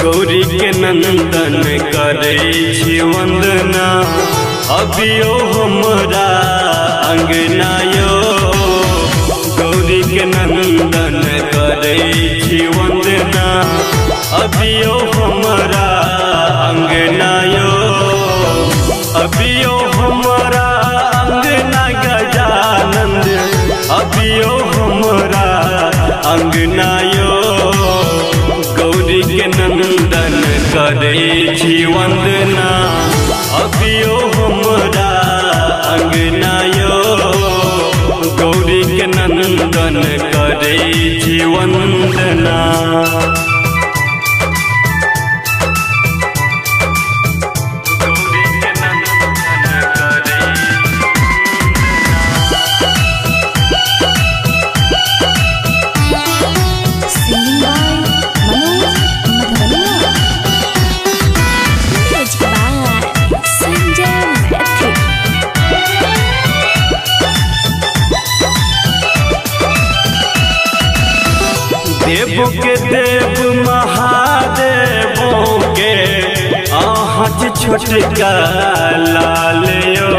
गौरी के नंदन करै छी वंदना। अबियो हमरा अंगना यो, गौरी के नंदन करै छी वंदना। अबियो हमरा अंगना यो, अबियो हमरा अंगना गजानंद, अबियो हमरा अंगना यो, गौरी के नंदन करै छी वंदना। अबियो हमरा अंगना यो, गौरी के नंदन करै छी वंदना। गौरी के नंदन करै Singing by Manoj Madhvania. Music by Sanjay Mathur. देव के देव महादेवों के अहाँ छोटका लाल यो,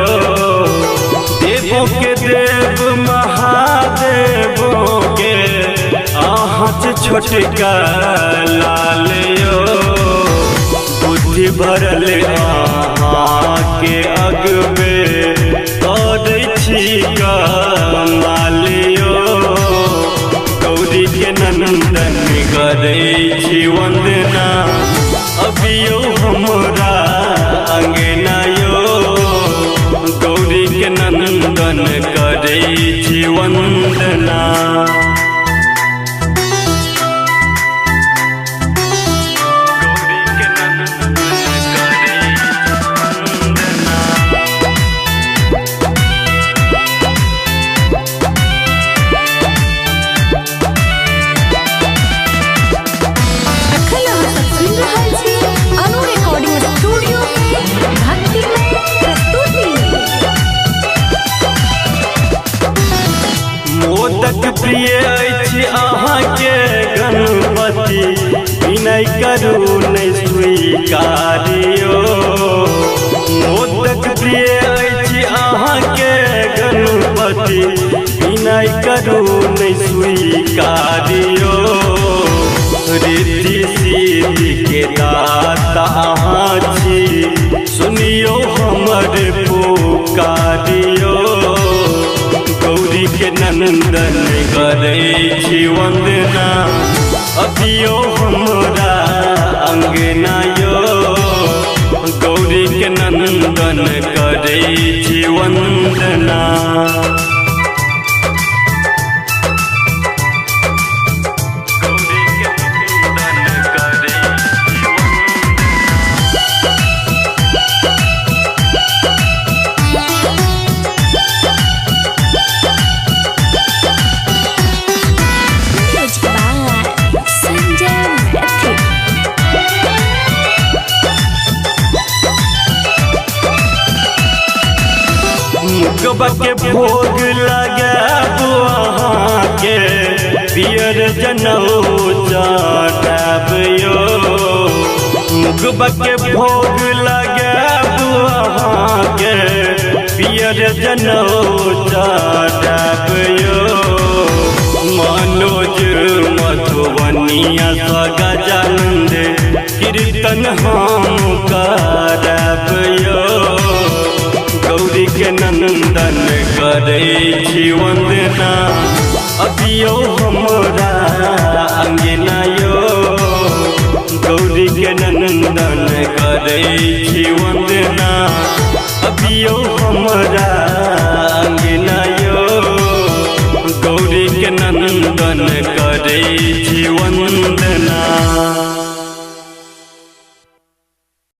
देवों के देव महादेवों के अहाँ छोटका लाल यो, बुद्धि भरल अहाँ के अगबे करै छी कमाल यो, गौरी के नंदन करै छी वंदना। अबियो हमरा अंगना यो, गौरी के नंदन करै छी वंदना। गौरी के नंदन करै छी वंदना। अखन अहाँ सब सुनि रहल छी अनु रिकॉर्डिंग स्टूडियो के भक्तिमय प्रस्तुति। मोदक प्रिय अछि अहाँके गणपति, विनय करू नहि स्वीकारियो। मोदक प्रिय अछि अहाँके गणपति, विनय करू नहि स्वीकारियो। रिद्धि सिद्धि के दाता अहाँ छी, सुनियो हमर पुकारियो, गौरी के नंदन करै छी वंदना। अबियो हमरा अंगना यो, गौरी के नंदन करै छी वंदना। गौरी के नंदन करै छी वंदना। Music by Sanjay Mathur. मुगबा के भोग लगाबू अहाँके, पियर जनउ चढ़ाब यो। मुगबा के भोग लगाबू अहाँके, पियर जनउ चढ़ाब यो। मनोज मधुबनिया सँ गजानंद कीर्तन हम करब यो, गौरी के नंदन करै छी वंदना। अबियो हमरा अंगना यो, गौरी के नंदन करै छी वंदना। अबियो हमरा अंगना यो, गौरी के नंदन करै छी वंदना।